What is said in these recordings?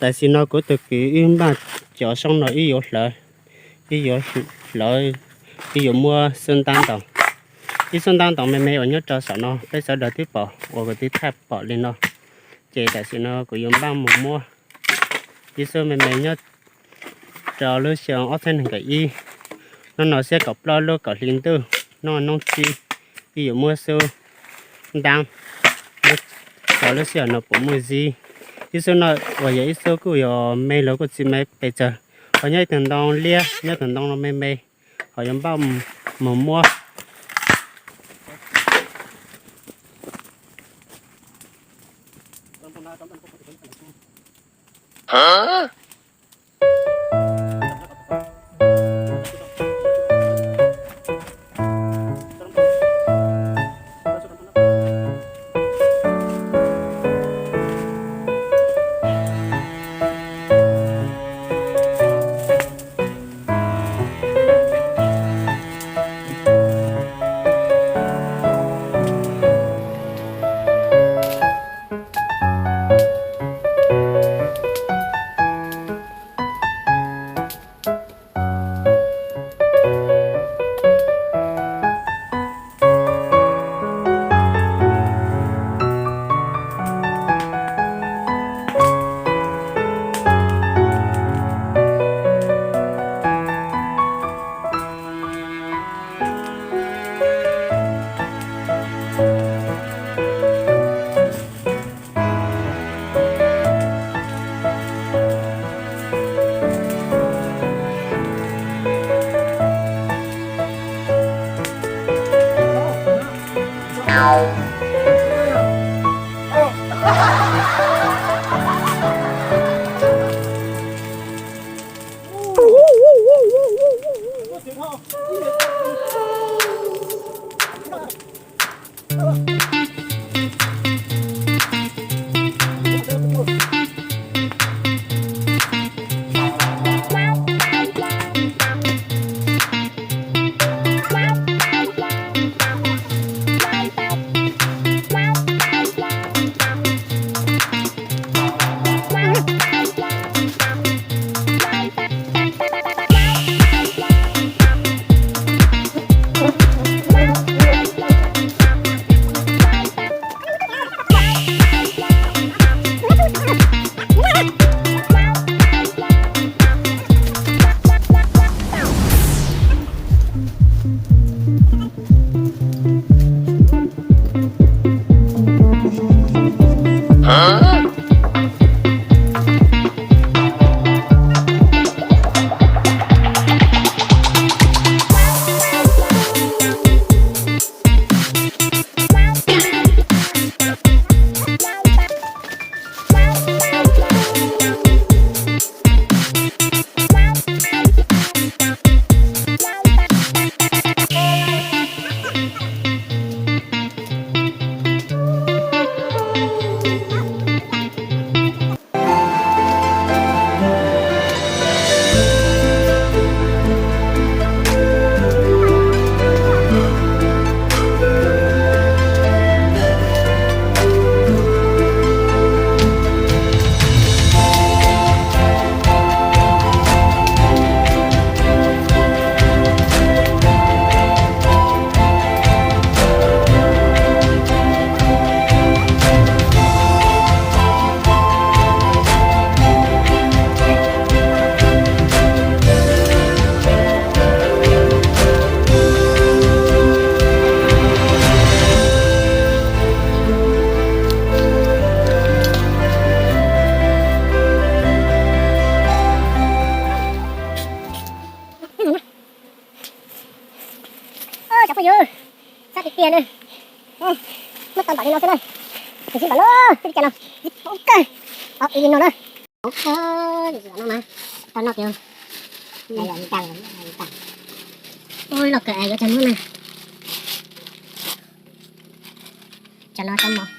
Tam sim no kuv tus kwv wb npaj cov xyoob no wb yuav hlawv, wb yuav hlawv, wb yuav muab xub ntab ntaus. Ib xub ntab ntaus me me uas nyob rau saum no peb sawv daws twb pom uas kuv twb thaij pom li no. Ces tam sim no kuv yuav npaj mus muab ib xub me me nyob rau lub xyoo ob txhiab nees nkaum ib. Hnub no xiab kaum plaub lub kaum hli ntuj, hnub no hnub tsib, wb yuav muab xub ntab, muab xyov lub sij hawm no puas muaj zib. Ib xub no uas yog ib xub kuj yog me los kuj tsis me pes tsawg, ho nyob ib tug ntoo liab, nyob tus ntoo no me me, ho yuav npaj mus muab. Cov phooj ywg, sab tiag tiag na. Muab tau npaum li no xwb na. Tus zib npaum loj xwb li cas no, zib poob kawg. Ob ib li no na. Ub, no mas tau noj tiag. Ub, loj kawg es yuav cog muab na. Cov no cov mos.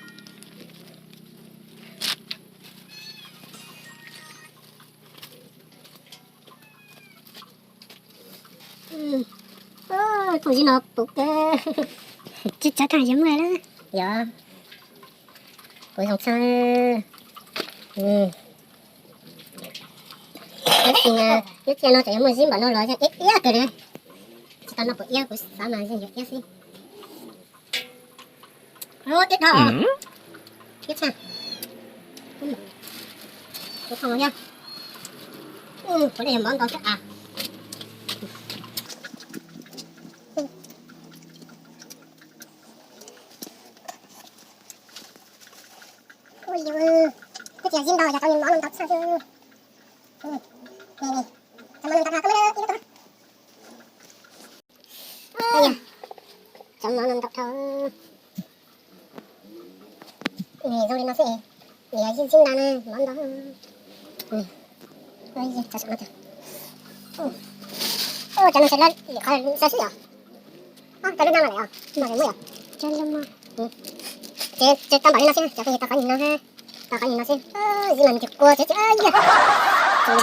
Tus zib no puv kawg. Tsis txhob tham yog muaj lawm. Yog, puv zoo tshaj. Ib txhia no tseem yuav muaj zib npaum no los yeej iab iab kawg li. Tsis tau noj pom iab, kuv xav mas yeej yuav iab xwb. Ub, tib dhau. Iab tshaj. Kuv thoo thiab. Kuv nej yog mov ntau thiab a. Ua li, twb tsis yog zib ntau, yog tau mov no ntau tshaj xwb. Cov mov no ntau dhau, koj muab ib lub tau. Cov mov no ntau dhau. Nws zoo li no xwb, nws yog zib zib ntau na, mov ntau. Cov no xav lawm, qhov xav xwb yom. Cov lub no lawm os, no muab yom. Ces tau npaum li no xwb, cov pheej tau qhov nim no, tau qhov nim no xwb. Zib mas nws kua tsev tsev, yog. Tau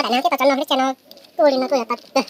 daim no thiab tau cov no, lub tsheb no tuaj li no tuaj yog tau muaj